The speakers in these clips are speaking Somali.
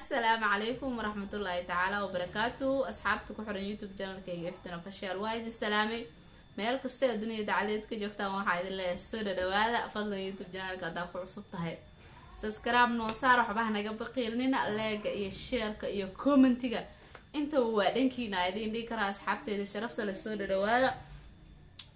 Asalaamu calaykum waraxmatullaahi tacaala wabarakaatu. Asxaabta ku xiran YouTube channelkayga Iftin Official, waa idin salaamay. Meel kasta oo dunida dacaladeed ka joogtaan, waxaa idin leeyahay soo dhadhawaada. Fadlan YouTube channelka haddaa ku cusub tahay, subscribe noo saar, waxbaha naga baqiilnina. Like-ga iyo shareka iyo commentiga intaba waa dhankiina idin dhigi karaa. Asxaabteeda sharafta le, soo dhadhawaada.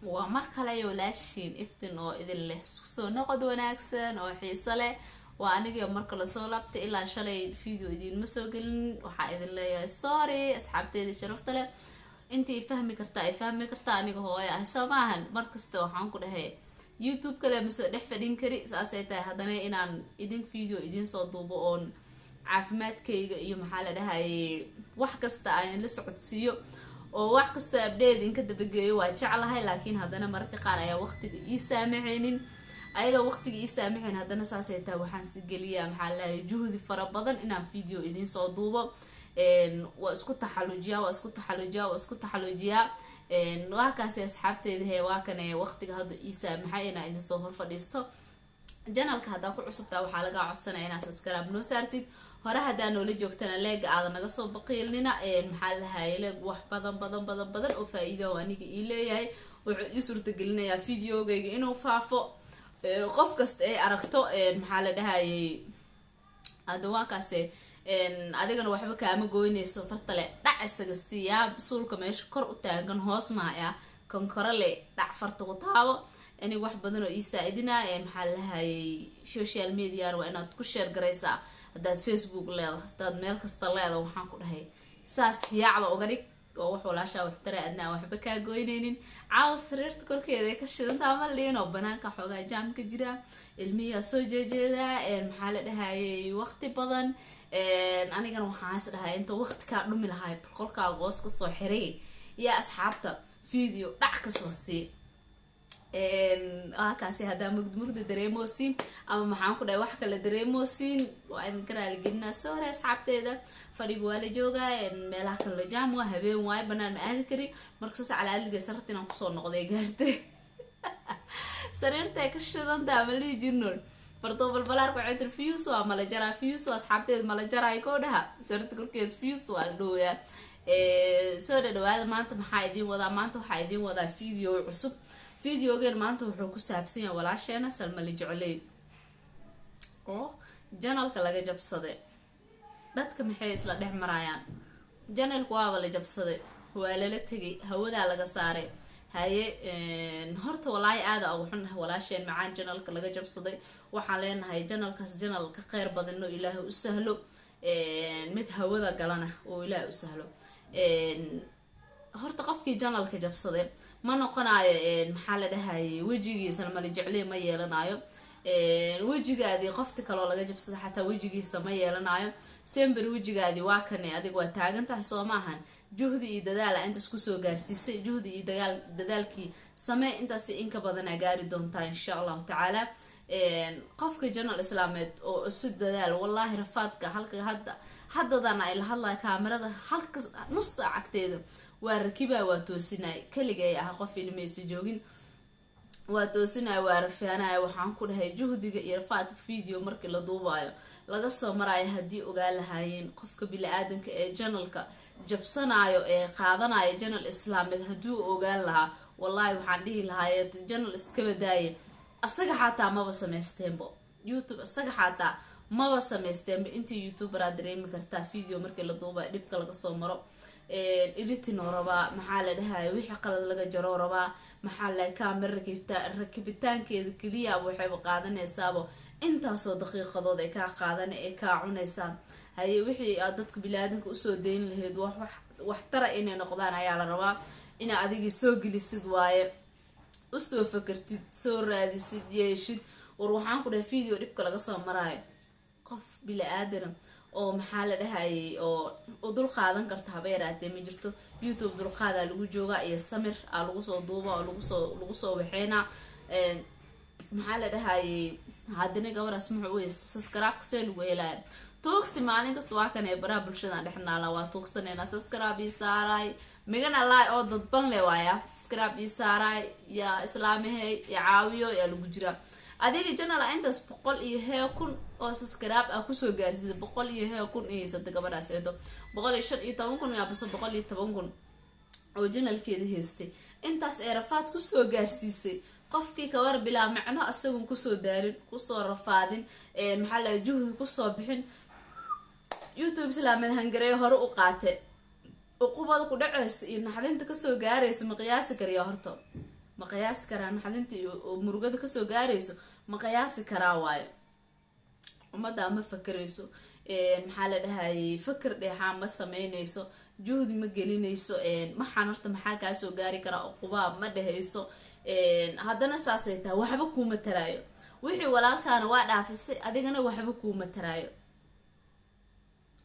Waa mar kale iyo walaashiin Iftin oo idin leh soo noqod wanaagsan oo xiiso leh. Waa anigii marka lasoo laabtay. Ilaa shalay video idiinma soo gelin, waxaa idin leeyahay sorry. Asxaabteeda sharafta leh, intii fahmi kartaa ay fahmi kartaa. Aniga hooyo ah soo maahan, markasta waxaan ku dhahay YouTube kale ma soo dhex fadhin kari. Saasay tahay haddana inaan idin video idiin soo duubo oon caafimaadkayga iyo, maxaa la dhahayay, wax kasta aan la socodsiiyo oo wax kasta update idinka dabageeyo waa jeclahay. Laakiin haddana mararka qaar ayaa waqtiga ii saamixaynin. Ayadoo waqtiga ii saamixayn haddana saasay tahay waxaan si geliyaa, maxaa la dhahay, juhdi fara badan inaan video idiin soo duubo. Waa isku taxaluujiyaa, waa isku taxaluujiyaa, waa isku taxaluujiyaa. Waa kaasi, asxaabteeda. He, waa kane waqtiga hadda ii saamaxay inaa idin soo hor fadhiisto. Channelka haddaa ku cusubtaa, waxaa lagaa codsanaya inaad subscribe noo saartid. Hore haddaa noola joogtana, like-ga aada naga soo baqiilnina. Maxaa lahaye, like wax badan badan badan badan oo faa-iida oo aniga ii leeyahay. Wuxuu ii suurtagelinayaa videogayga inuu faafo, qof kasta ay aragto. Maxaa la dhahayay, hadda waa kaase. Adigana waxba kaama goynayso, fartale dhac isaga siiyaa. Suulka meesha kor u taagan hoos maaya kan korale dhac farta ku taabo. Aniga wax badan oo ii saa-idinaa. Maxaa lahayay, social mediana waa inaad ku share garaysaa. Haddaad Facebook leeda, haddaad meel kasta leeda, waxaan ku dhahay saas yaacda uga dhig oo wax walaashaa waxtara, adna aan waxba kaa goynaynin. Caawa sariirta korkeeda ay ka shidantaa ma liin oo banaanka xoogaa jaam ka jira, ilmihiyaa soo jeejeedaa. Maxaa la dhahayay, waqti badan anigana waxaan is dhahay inta waqti kaa dhumi lahay, qolkaaga hoos kasoo xiray iyo asxaabta video dhac kasoo sii. Kaasi haddaa mugdi mugdi dareemoosiin ama, maxaan ku dhahay, wax kale dareemoosiin, waa idinka raaligelinaa. Sorry, asxaabteeda. Fadhiga waa la joogaa, meelaha kale la jaam, waa habeen waayo, banaan ma aadi kari. Marka saas calaaliga sararta inaan kusoo noqday gaartay, sariirtay ka shidantaa ma lihi jirno. Fartoo balbalaarka waxay tiri fuse waa mala jaraa, fuse waa, asxaabteeda, mala jaraay koo dhaha. Sariirta korkeed fuse waa la dhawayaa. Soo dhadhawaada. Maanta maxaa idiin wadaa? Maanta waxaa idiin wadaa video cusub. Videogeen maanta wuxuu ku saabsan yahay walaasheena Salmali Jecley oo channelka laga jabsaday. Dadka maxay isla dhex marayaan? Channelka waaba la jabsaday, waa lala tegay, hawadaa laga saaray. Haye, horta walaahi aada ugu xunnahay walaasheen macaan channelka laga jabsaday. Waxaan leenahay channelkaas channel ka kheyr badano Ilaahay u sahlo, mid hawada galana oo Ilaahay u sahlo. Horta qofkii channelka jabsaday ma noqonayo, maxaa la dhahayay, wejigiisana mala jecley ma yeelanayo. Wejigaadii qofti kaloo laga jabsada xataa wejigiisa ma yeelanayo. Sember wejigaadii waa kane, adiga waa taagan tahay soo maahan? Juhdi iyo dadaala intaas kusoo gaarsiisay. Juhdi iyo dagaal dadaalkii samee, intaasi inka badanaa gaari doontaa, insha Allahu tacaala. Qofka channel islaameed oo isu dadaal, wallaahi rafaadka halka hadda haddadana ay la hadlayo kaamirada, halka nus saac agteeda waa rakibaa, waa toosinay. Kaligay ah, qof ilmaysa joogin, waa toosinaya, waa rafaanaya. Waxaan ku dhahay juhdiga iyo rafaadka video markii la duubaayo laga soo maraayo haddii ogaan lahaayeen qofka bili-aadanka ee channelka jabsanayo ee qaadanayo channel islaameed, hadduu ogaan lahaa, wallaahi waxaan dhihi lahaaye channel iskaba daaya, asaga xataa maba samaysteenbo YouTube, isaga xataa maba samaysteenba. Intii YouTuberaa dareemi kartaa video markii la duubayo dhibka laga soo maro. Editing oo rabaa, maxaa la dhahaya, wixii qalad laga jaroo rabaa, maxaa la camera rakibitaankeeda keliyaaba waxayba qaadanaysaaba intaasoo daqiiqadood ay kaa qaadan, ay kaa cunaysaa. Haye, wixii aad dadka bili-aadanka usoo dayn lahayd wax waxtara inay noqdaan ayaa la rabaa. Inaa adigii soo gelisid waaye, usoo fakertid, soo raadisid, yeeshid. War waxaan ku dhahay video dhibka laga soo maraayo, qof bili-aadana oo, maxaa la dhahayay, oo u dul qaadan karta haba yaraatee ma jirto. YouTube dulqaadaa lagu joogaa iyo samir aa lagu soo duuba oo lagusoo waxeynaa. Maxaa la dhahayay, haddana gabadhaas muxuu u haysta? Subscribe-ka see lagu helaya? Tuugsi maalin kasta waa kan ee baraha bulshadan dhexnaala, waa tuugsanayna. Subscribe ii saaraay migana laay oo dadban le waaya. Subscribe ii saaraay yaa islaamahey, ya caawiyo yaa lagu jiraa. Adiga channel intaas boqol iyo hee kun Oo subscribe ah kusoo gaarsiisay boqol iyo hee kun iyo haysata gabadhaas eedo, 115,000 yaabase 110,000 oo channelkeeda haystay. Intaas ee rafaad kusoo gaarsiisay, qofkii kawar bilaa macno asagoon kusoo daalin, kusoo rafaadin, maxaa la juhdi kusoo bixin, YouTube islaameed hangareeyo hore u qaate, uqubada ku dhaceysa iyo naxdinta kasoo gaaraysa ma qiyaasi karayaa? Horta ma qiyaasi karaa naxdinta iyo murugada kasoo gaarayso? Ma qiyaasi karaa? Waayo, ummaddaa ma fakerayso, maxaa la dhahayay, fakar dheexaa ma sameyneyso, juhdi ma gelinayso. Maxaan horta maxaa kaasoo gaari karaa uqubaa ma dhehayso. Haddana saasay tahay, waxba kuuma taraayo. Wixii walaalkaana waa dhaafisay, adigana waxba kuuma taraayo.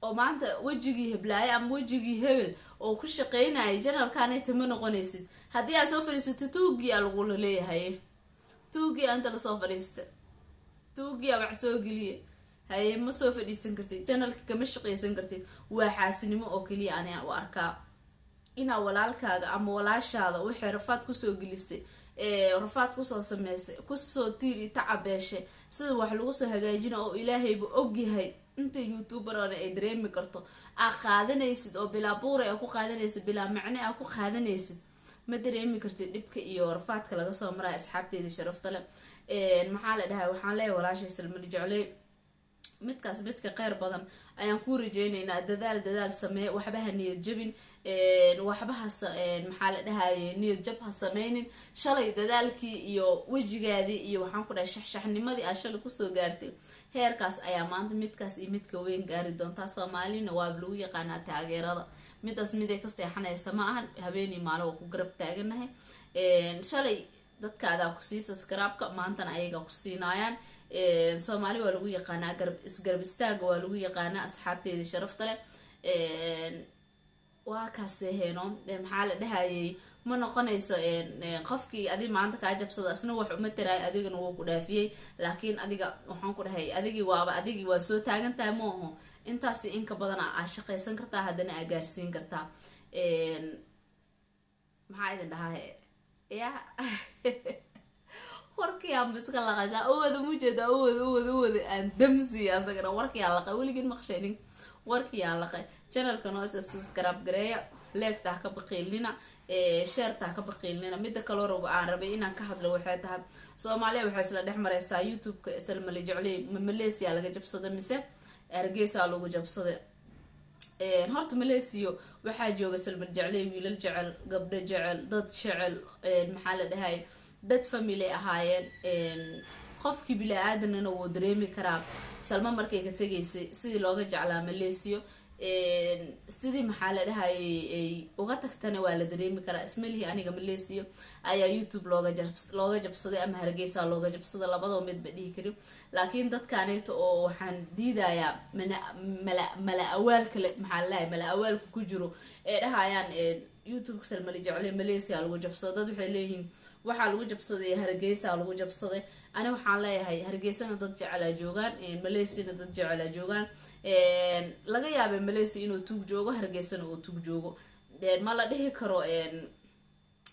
Oo maanta wejigii heblaaye ama wejigii hebel oo ku shaqeynaya channelkanayta ma noqonaysid. Haddii aad soo fadhiisato, tuugii a lagula leeyahay, tuugii inta lasoo fadhiista, tuugii a wax soo geliya, haye, ma soo fadhiisan kartid, channelka kama shaqaysan kartid. Waa xaasinimo oo keliya aniga u arkaa inaa walaalkaaga ama walaashaada waxay rafaad kusoo gelisay, rafaad kusoo sameysay, kusoo tiir iyo tacabeeshay, sida wax lagu soo hagaajina oo Ilaahayba ogyahay, inta YouTuberana ay dareemi karto, aa qaadanaysid oo bilaa buura aa ku qaadanaysid, bilaa macne aa ku qaadanaysid. Ma dareemi kartid dhibka iyo rafaadka laga soo maraya. Asxaabteeda sharafta leh, maxaa la dhahay, waxaan leeyahay walaashay Salmali Jecley, midkaas midka kheyr badan ayaan kuu rajeyneynaa. Dadaal, dadaal samee, waxba ha niyad jabin, waxba ha, maxaa la dhahaye, niyad jab ha sameynin. Shalay dadaalkii iyo wejigaadii iyo, waxaan ku dhahay, shaxshaxnimadii aad shalay kusoo gaartay heerkaas ayaa maanta midkaas iyo midka weyn gaari doontaa. Soomaalina waa lagu yaqaanaa taageerada, midaas miday ka seexanaysa ma ahan, habeenii maalin waa ku garab taaganahay. Shalay dadkaadaa kusii subscribe-ka, maantana ayagaa ku siinaayaan. Soomaali waa lagu yaqaanaa garab, isgarab istaaga waa lagu yaqaanaa. Asxaabteeda sharafta leh, waa kaase heeno, maxaa la dhahayay, ma noqonayso qofkii adi maanta kaa jabsado asna wax uma taraayo, adigana wuu ku dhaafiyey. Laakiin adiga, waxaan ku dhahay, adigii waaba adigii waa soo taagan tahay, ma aho? Intaasi inka badan aa shaqaysan kartaa, haddana aa gaarsiin kartaa. Maxaa idin dhahaa? Ya, warkiyaa iska laqaysaa, awooda mujeeda, awooda, awooda, awooda aan damsiya asagana warkiyaa laqay. Weligin maqshaynin warkiyaa laqay. Channelka noo subscribe gareeya, like-ta ha ka baqiilnina, share-ta ha ka baqiilnina. Midda kaloo rabo aan rabay inaan ka hadlo waxay tahay, Soomaaliya waxay isla dhex mareysaa YouTube-ka Salmali Jecley ma Malaysia laga jabsada mise Hargeysa lagu jabsaday? Horta Malaysia waxaa jooga Salmal Jecley wiilal jecel, gabdho jecel, dad jecel, maxaa la dhahay, dad family ahaayeen. Qofkii bili-aadanana wuu dareemi karaa Salmo markay ka tegaysay sidii looga jeclaa Malaysia, sidii, maxaa la dhahayay, ay uga tagtana waa la dareemi karaa. Ismalihii aniga Malaysia ayaa YouTube looga jabsaday ama Hargeysa looga jabsaday, labadaba midba dhihi karin. Laakiin dadkaaneyta oo waxaan diidayaa mana mala mala awaalka, maxaa la dhahay, mala awaalka ku jiro ee dhahayaan YouTube Salmali Jecle Malaysia lagu jabsado. Dad waxay leeyihiin waxaa lagu jabsaday Hargeysa lagu jabsaday. Ani waxaan leeyahay Hargeysana dad jecelaa joogaan, Malaysiana dad jecelaa joogaan. Laga yaabay Malaysia inuu tuug joogo, Hargeysana uu tuug joogo. Ma la dhihi karo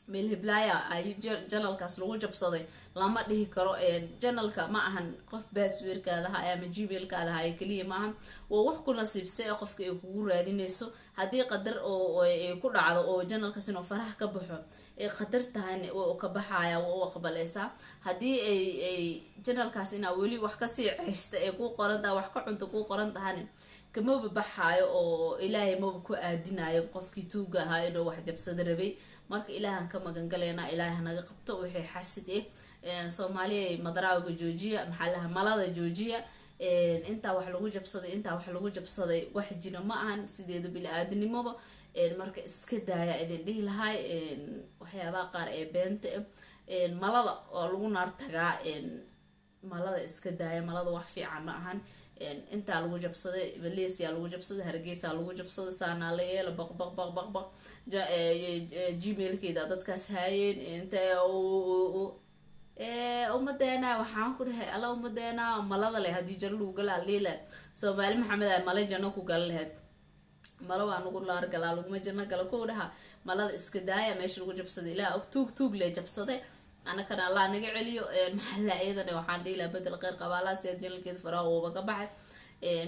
meel hiblaya ay channelkaas lagu jabsaday, lama dhihi karo. Channelka ma ahan qof passwordkaada haya ama Gmailkaada haya keliya maahan, waa wax ku nasiibsay qofka ay kugu raadinayso. Haddii qadar oo ay ku dhacdo oo channelkaas inuu faraha ka baxo ay qadar tahayna, waa ka baxaya, waa u aqbaleysaa. Haddii ay channelkaas inaa weli wax kasii ceshta ay kuu qoran tahay, wax ka cunta kuu qoran tahana, kamaba baxaayo oo Ilaahay maba ku aadinayo qofkii tuuga ahaa inuu wax jabsada rabay. Marka Ilaahan ka magangaleynaa, Ilaahay hanaga qabto wixii xasid eh. Soomaaliya, madaraawiga joojiya, maxaa laha, malada joojiya. Intaa wax lagu jabsaday, intaa wax lagu jabsaday, wax jira ma ahan sideeda bili-aadinimoba. Marka iska daaya idin dhihi lahay waxyaabaha qaar ee beenta malada oo lagu naar tagaa. Malada iska daaya, malada wax fiican ma ahan. Intaa lagu jabsaday, Malaysia lagu jabsaday, Hargeysa lagu jabsaday, saanaa la yeela, baq baq baq baq baq, Gmailkeeda dadkaas haayeen. Inta umadeena, waxaan ku dhahay, alla umadeena malada leh, haddii jano lagu gala alila Soomaali Maxamed ay mala janno ku gala lahayd. Malo waa nagu naar galaa, laguma janno gala. Kow dhaha, malada iska daaya. Meesha lagu jabsaday Ilaa og, tuug tuug le jabsaday. Anakana Allah naga celiyo. Maxaa iyadana waxaan dhihi lahaa bedel kheyr qabaalaha sida channelkeeda faraha uuba ka baxay,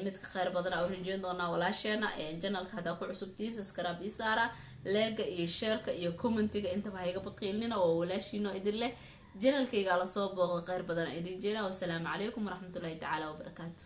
midka kheyr badan u rajeyn doonaa walaasheena. Channelka haddaa ku cusubtii, subscribe ii saara, likega iyo shareka iyo commentiga intaba hayga baqiilnina. Waa walaashiino idin leh, channelkayga lasoo booqo. Kheyr badan idin jeena. Wasalaamu calaykum waraxmatullahi tacaala wabarakaatu.